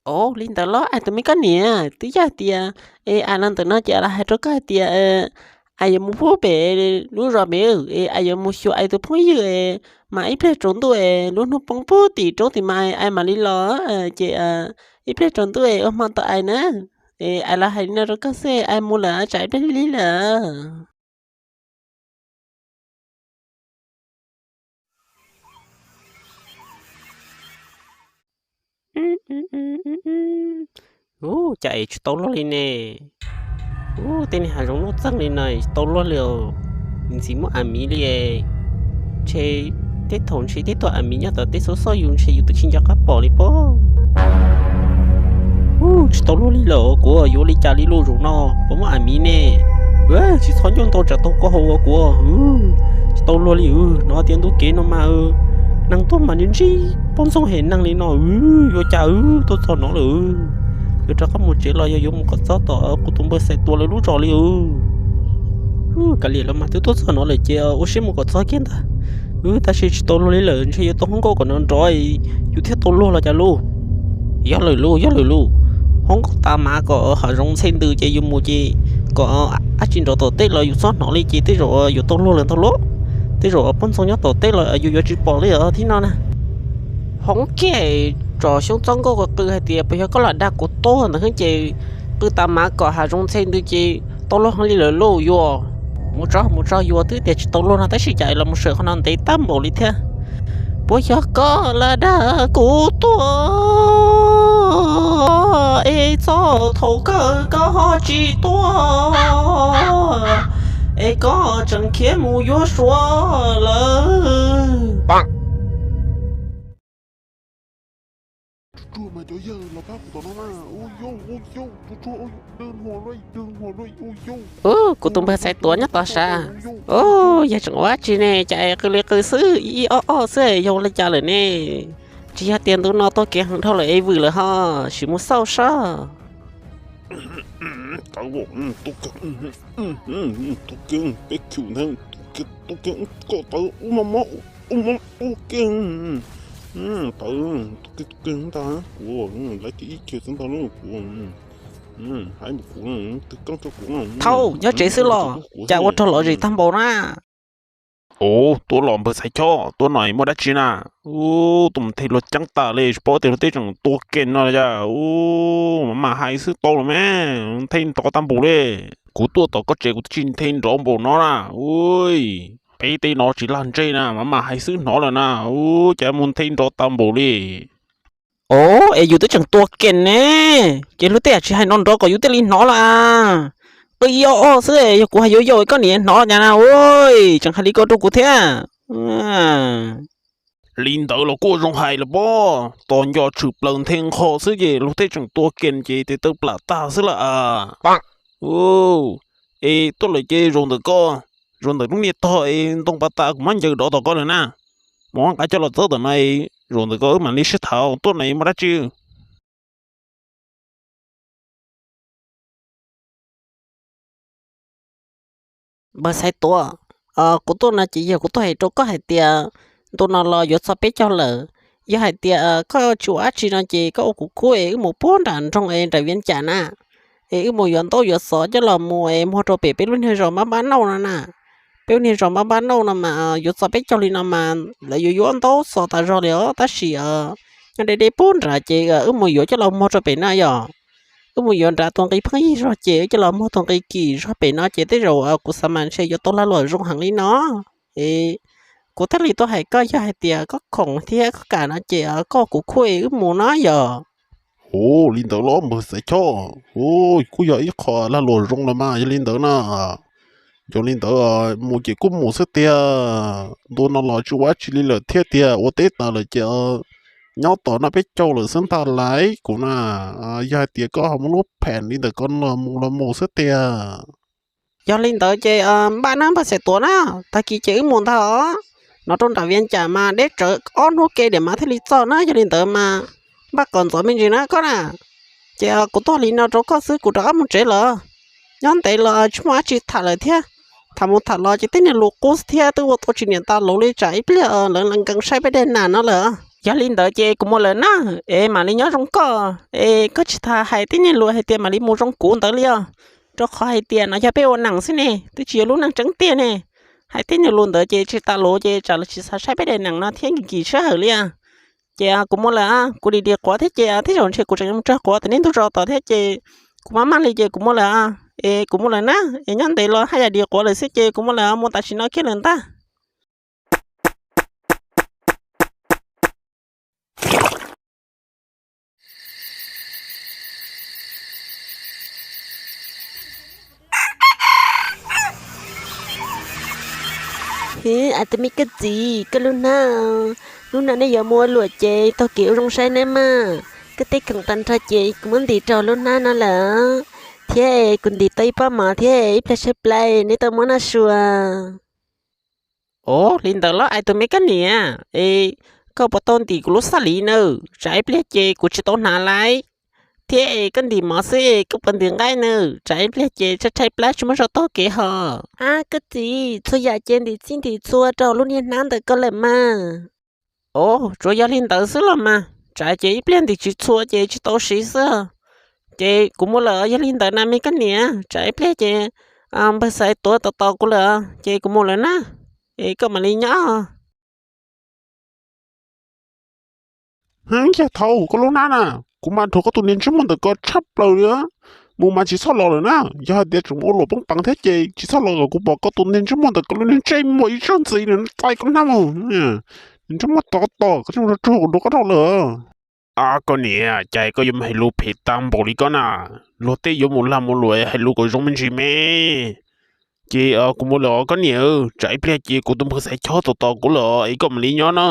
Au, li ntawd los ais tus me koj niam, twb yog tias es ais los ntawm no ces ais los hais rau koj hais tias ais yuav mus pub pem lub zos pem es ais yuav mus xyuas ais tus phooj ywg es mas ib pliag tsaus ntuj es lub hnub poob pug tim roob tim mas ais mam li los, ces ib pliag tsaus ntuj es ua hmo tau ais na. Es ais los hais li no rau koj xwb, ais mus lawm, tsam ib pliag lig lig lawm. Ub, cas es tsis tau luag li ne? Ub, tej niag hav zoov nuj txeeg li no tsis tau luag li os. Ntxim muaj a miv li. Ntshe tej thaum ntshe tej tug a miv nyob tom tej xub xoj yus ntshe yus twb tsis nco qab pom li pob. Ub, tsis tau luag li lawm, kuv yuav ua li cas li lauj, zaum no puas muaj a miv ne? Tsis txhob ncauj ntau tsam tau koj haus ua kuv. Tsis tau luag li, hnov tias ntu kev no mas neeg tuaj mas ntsib ntsib poj ntxoog hem neeg li no, yuav cas tuaj txog no lawm. Yuav rov qab mus tsev los yog yuav mus kom txog tom kuv tus npawg Xaiv Tuam lawv lub zos li. Kav liam los mas twb tuaj txog no lawm ces ua siab mus kom txog kiag ntag. Tab sis tsis tau luag li lawm, ntshe yuav tau hoob nkauj kom nrov nrov yus thiaj tau luag los cas lauj. Yog lawm lauj, yog lawm lauj. Hoob nkauj tas mas kom hav zoov ntxhe ntws ces yus mus ces kom dab tsi nrov tom tej los yus txhob hnov li ces tej zaum yuav tau luag lawm ntag lauj. Tej zaum poj ntxoog nyob tom tej los yus yuav tsis pom li os thiab no na. Hoob kiag, tsom xyoob txob nkauj qw hais tias puas yog koj los dag kuv tuag ntawd ces qw tas mas kom hav zoov ntxhe ntws ces tau luag heev li lawm lauj. Yuav mus tso, mus tso, yuav twb tias tsis tau luag no tab sis cas los mus sawm qhov no ntev tag npaum li thiab. Puas yog koj los dag kuv tuag es txog thaum kawg koj ho tsis tuag es koj tseem khiav mus yuav Suav lawm? Kuv tus npawg Xaiv Tuam nyob tod sav. Yog tseem ua dab tsi ne, cas qw li qw xwb, ib ob ob xwb, yog ua li cas lawm ne? Tsis yog tias ntu no tuaj kev heev dhau lawm es vwm lawm ho, sim mus xauj sab. Peb khum ntag, koj tawv ub mob mob ub mob ub ke. Tawv tus ke tus ke ntag, kuv lawv tias ib kiag xwb ntag lauj, kuv haib mus kuv twg koob rau kuv. Thaum nyob tsev xwb los cas ua rog lom zem tag npaum na. Ov, tuaj los npawg Xaiv Choj, tuaj no muaj dab tsi na? Ub, tuaj mus nthe luag ceeb tas li, tsis paub tias luag teb tseem tua kem no li. Ub, mam mam hais xwb tau los mas, nthe nrov tag npaum li. Kuv tuaj tom koj tsev kuv twb tsis nthe nrov npaum no na. Ub, peb teb no tsis lag ntseg na, mam mam hais xwb hnov lawm na. Ub, cas mus nthe nrov tag npaum li. Ov, es yus twb tseem tua kem ne, ces luag tej tsis hais nrov nrov kom yus thiaj li hnov lawm. Qw ib ob ob xwb, yog kuv hais yuav yau koj niam hnov cas na, ua tseem hais li ko rau kuv thiab. Li ntawd los kuj zoo hais lawm pob, tos nco tshwm plaws nthe nqho xwb ces luag tej tseem tua kem ces tes taw plam tag xwb lawm. Es tuaj lawm ces zaum ntawm koj, zaum ntawm lub niag tog es ntoo pas tas kuv muab ncaws dov tom koj lawm na. Mus nqa coj los txawb tom no, zaum ntawm koj wb mam li sib tham, tuaj no muaj dab tsi? Npawg Xaiv Tuam, kuv tuaj no ces yog kuv tuaj hais rau koj hais tias ntu no los yuav txog peb caug lawm. Yog hais tias koj tsis ua dab tsi no ces koj ua kuv khub es wb mus puag nram nroog es nram Vias Cas na, es wb mus yuav ntaub yuav xov coj los mus es muag rau pem peb lub niag zos Npab Npab Nauj no na. Peb lub niag zos Npab Npab Nauj no mas yuav txog peb caug li no mas lawv yuav yuav ntaub xov tas zog li os, tab sis nyob deb deb puag nrad ces wb mus yuav coj los muag rau pem no yom. Wb mus yuav nrad tus nqi pheej yig zog ces wb coj los muag tus nqi kim zog pem no ces tej zaum kuv xav mas ntshe yuav tau lag luam zoo heev li no. Es kuv thiaj li tuaj hais koj, yog hais tias koj khoom thiab koj kam no ces koj ua kuv khub es wb mus no yom. Ov, li ntawd los npawg Xaiv Choj, kuj yog ib qho lag luam zoo los mas yog li ntawd na. Yog li ntawd mus ces kuj mus xwb tiag, ntu no los tsis ua dab tsi li lawm thiab tiag, ua teb tas lawm ces nyob tom no peb caug lawm xwb ntag lauj kuv na. Yog hais tias koj ho muaj lub phem li ntawm ko los mus los mus xwb tiag. Yog li ntawd ces npaj na npawg Xaiv Tuam na, tag kis ces wb mus ntag os. No rau nram Vias Cas mas deb tsawv ob hnub ke diam mas thiaj li txog na, yog li ntawd mas npaj kom ntxov me ntsis na koj na. Ces kuv tuaj li no rau koj xwb, kuv rov qab mus tsev lawm. Nyob ntev los tsis muaj dab tsi tham lawm thiab. Tham mus tham los ces tej niag lus qub thiab twb ua tau tsis niam tas lauv li, tsam ib pliag lawv nkees saib peb daim nas no lawm. Yog li ntawd ces kuv mus lawm na, es mam li nyob zoo koj, es koj tsis tas hais tej niag lus hais tias mam li mus zoo kuv ntawd li os, rau qhov hais tias no yog peb ua neej xwb ne, twb tsis yog lub neej tseeb tiag ne. Hais tej niag lus ntawd ces tsis tas lus ces tsam lawv tsis xav saib peb daim neej no thiab nkim nkim sij hawm li. Ces kuv mus lawm, kuv dim dim quav thiab ces tej zaum ntshe kuv tseem mus tsawg quav tom nej ntug zos tom thiab ces kuv maj maj li ces kuv mus lawm, es kuv mus lawm na, es nyob ntev los haj yam dim quav lawm xwb ces kuv mus lawm, mus tam sim no kiag lawm ntag. Hwv, tus me koj txiv, koj lub hnab, hnub no nej yuav mus ua luam ces taug kev ua zoo saib nawb mas. Koj tej khoom tag nrho ces kuv muab ntim rau lub hnab no lawm, thiab kuv ntim tau ib pob mov thiab ib pliag tshaib plab neb tau muab noj su. Ov, li ntawd los ais tus me koj niam, es koj puas tau ntim kuv lub xab li nawb? Tsam ib pliag ces kuv tsis tau hnav lawm. Thiab es koj ntim mov xwb es koj puas ntim nqaij nawb? Tsam ib pliag ces tshaib tshaib plab tsis muaj zog taug kev hos. Ab, koj txiv, txhua yam ces ntim txhij ntim txhua rau lub niag hnab ntawm koj lawm mas. Ov, tsuas yog li ntawd xwb los mas, tsam ces ib pliag ntim tsis txhua ces tsis tau siv xwb. Ces kuv mus lawm, yog li ntawd na me koj niam, tsam ib pliag ces npawg Xaiv Tuav tos tos kuv lawm, ces kuv mus lawm na, es koj mam li nyob. Hwv, yog thaum koj lub hnab na, kuv mas dhuav koj tus niag ntsej muag ntawm ko tshaj plaws li, mus mas tsis txhob los lawm na. Yog hais tias tseem ua luam poob peev thiab ces tsis txhob los kom kuv pom koj tus niag ntsej muag ntawm ko lub niag ntsej muag ib zaug ntxiv no, txais koj hnab mus, niag ntsej muag tov tom, koj tseem rog rog kuv dhuav koj dhau lawm. Ab, koj niam, cas koj yuav mus hais lus phem tag npaum li koj na? Luag tej yuav mus lag mus luam hais lus kom zoo me ntsis me. Ces kuv mus lawm os koj niam, tsam ib pliag ces kuv tus npawg Xaiv Chob tos tos kuv lawm es koj mam li nyob na.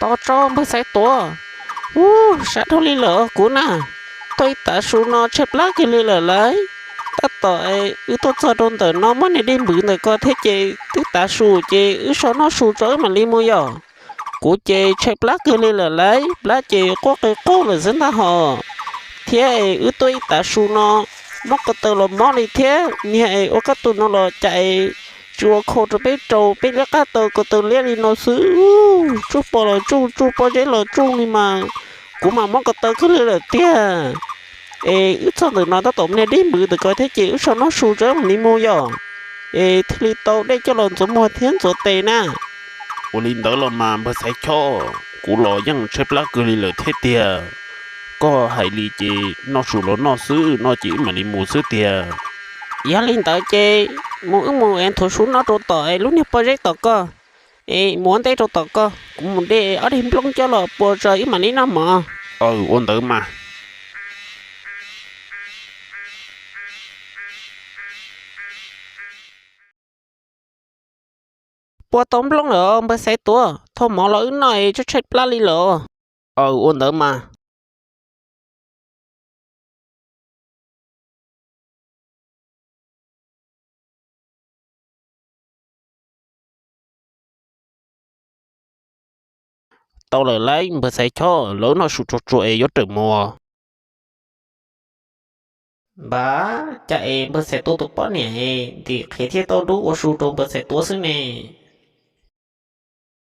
Tos tso npawg Xaiv Tuav. Ub, sab dhau li lawm kuv na. Tuaj ib tav su no tshaib plab kiag li lawm lauj. Tab tom wb tuaj txog rau ntawm no muaj niag dej npwv ntawm ko thiab ces twb tav su ces wb so noj su tso wb mam li mus yom. Kuv ces tshaib plab kiag li lawm lauj, plab ces quaj qi quaj lawm xwb ntag hos. Thiab es wb tuaj ib tav su no, mob ko taw los mob li thiab, niag es ua kab tus no los cas es tsis ua khau rau peb rau peb liab qab taw ko taw liab li no xwb. Tsuj pom los tsuj, tsuj pob zeb los tsuj li mas, kuv mas mob ko taw kiag li lawm tiag. Es wb txog ntawm no tab tom niag dej npwv ntawm ko thiab ces wb so noj su tso wb mam li mus yom. Es thiaj li tau dej coj los ntxuav muag thiab ntxuav tes na. Ua li ntawd los mas npawg Xaiv Chob, kuv los yeej tshaib plab kiag li lawm thiab tiag. Koj hais li ces noj su los noj xwb, noj ces wb mam li mus xwb tiag. Yog li ntawd ces mus wb mus es nthuav su noj rau tom es lub niag pob zeb tom ko, es mus ua ntej rau tom ko, kuv mus de ob daig nplooj coj los pua tso wb mam li noj mov. Aw, ua ntawd mas. Pua tau nplooj lawm npawg Xaiv Tuav, thauj mov los wb noj es tshaib tshaib plab li lawm. Aw, ua ntawd mas. Tau lawm lauj npawg Xaiv Chob, los wb noj su tsuag tsuag es yuav rawm mus. Npawg, cas es npawg Xaiv Tuav tus poj niam es ntim qhiav thiab tau dub ua su rau npawg Xaiv Tuav xwb ne?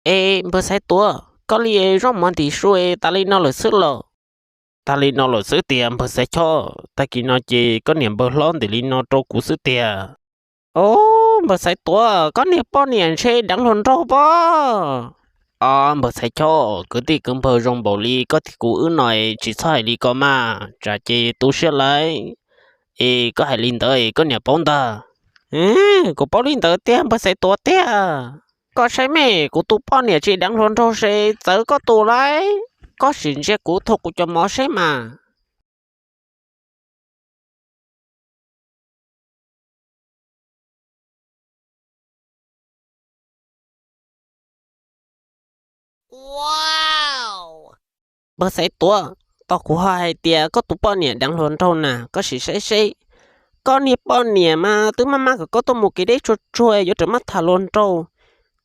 Es npawg Xaiv Tuav, koj li es zaub mov ntim su es tas li no lawm xwb los? Tas li no lawm xwb tiag npawg Xaiv Chob, tag kis no ces koj niam npawg hlob ntim li no rau kuv xwb tiag. Au, npawg Xaiv Tuav, koj niag poj niam ntshe deev hluas nraug pob. Au, npawg Xaiv Chob, kwv tij kwv npawg zoo npaum li koj thiab kuv wb no es tsis txhob hais li ko mas, tsam ces tu siab lawm. Es koj hais li ntawd es koj niam paub ntag. Kuv paub li ntawd tiag npawg Xaiv Tuav tiag. Koj saib me, kuv tus poj niam tsis deev hluas nraug se txawv koj tus lauj. Koj sim ntsia kuv thauj kuv cov mov seb mas. Npawg Xaiv Tuav, tos kuv ho hais tias koj tus poj niam deev hluas nraug na, koj sim saib seb. Koj niag poj niam mas twb maj maj kom koj tuaj mus kev deb tsuag tsuag yuav rawm maj tham hluas nraug,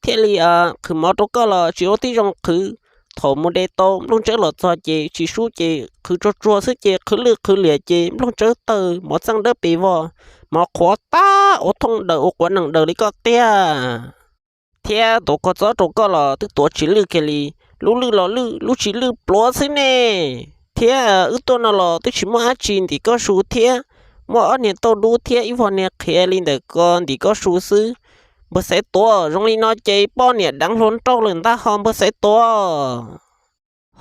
thiaj li qhwv mov rau koj los tsis ua tib zoo qhwv. qhaum mus de tau nplooj tsawb los txog ces tsis sub ces qhwv tsuag tsuag xwb ces qhwv lwj qhwv liam ces nplooj tsawb tawg mov txeej dawb pes vog, mov qhuav tag ua thooj daws ua quav nees daws li koj tiag. Thiab tuav kua txob rau koj los twb tuav tsis lwj kiag li, lub lwj los lwj lub tsis lwj pluav xwb ne. Thiab wb tuaj no los twb tsis muaj dab tsi ntim koj su thiab, muaj ob niag tauj dub thiab ib vog niag qhiav li ntawm ko ntim koj su xwb. Npawg Xaiv Tuam, zoo li no ces poj niam deev hluas nraug lawm ntag ho npawg Xaiv Tuam.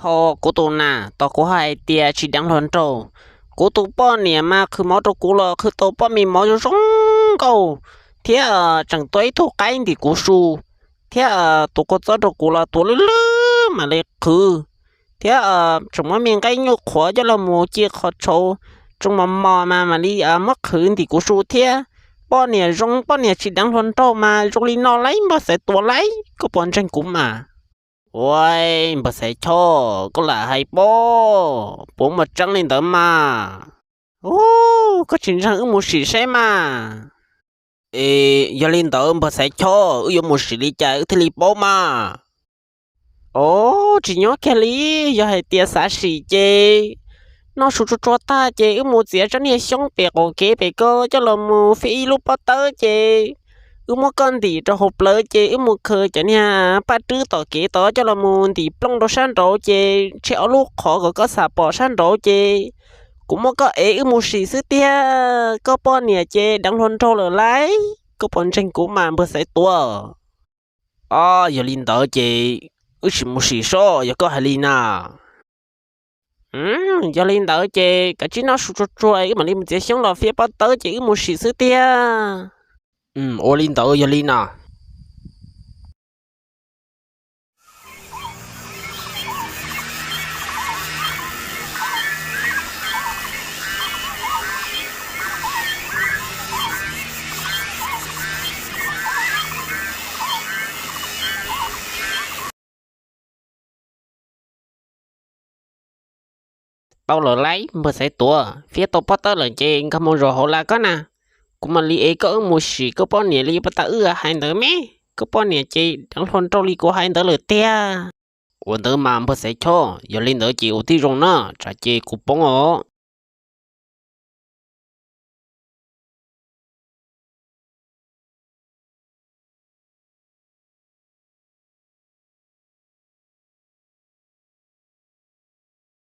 Ho kuv tus nas, tos kuv hais tias tsis deev hluas nraug, kuv tus poj niam mas qhwv mov rau kuv los qhwv tau pob me mov zoo zoo nkauj thiab tseem tua ib tug qaib ntim kuv su thiab tuav kua txob rau kuv los tuav lwj lwj mam li qhwv thiab tseem muab me nqaij nyuj qhuav coj los mus ci qhov tshauv tsoo mos mos mas mam li muab qhwv ntim kuv su thiab. Poj niam zoo poj niam tsis deev hluas nraug mas zoo li no lauj npawg Xaiv Tuam lauj, koj puas ntseeg kuv mas? Ua, npawg Xaiv Choj, koj lam hais pob, puas muaj tseeb li ntawd mas? Ub, koj tsis ntseeg wb mus sim saib mas. Es yog li ntawd npawg Xaiv Choj, wb yuav mus sim li cas wb thiaj li paub mas? Os, tsis nyob kiag li, yog hais tias xav sim ces noj su tsuag tsuag tag ces wb mus txiav tsob niag xyoob pem qaum kev pem ko coj los mus fij ib lub pob tawb ces wb muab koj ntim rau hauv plawv ces wb mus khaws cov niag paj rwb tom kev tod coj los mus ntim plooj rau sab nraud ces tshem ob lub qhov kom koj xam pom sab nraud ces kuv muab koj ev wb mus sim xwb tiag. Koj poj niam ces deev hluas nraug lawm lauj, koj puas ntseeg kuv mas npawg Xaiv Tuam? Os, yog li ntawd ces wb sim mus sim seb yog koj hais li na. Yog li ntawd ces kav tsij noj su tsuag tsuag wb mam li mus txiav xyoob los fiab pob tawb ces wb mus sim xwb tiag. Ua li ntawd yog li na. Tau lawm lauj, npawg Xaiv Tuam, fiab tau pob tawb lawm ces nkag mus zaum hauv las koj na. Kuv mam li ev koj wb mus sim koj poj niam li puag ta wb hais ntawd me. Koj poj niam ces deev hluas nraug li kuv hais ntawd lawm tiag. Ua ntawd mas npawg Xaiv Choj, yog li ntawd ces ua tib zoo na, tsam ces kuv poob os.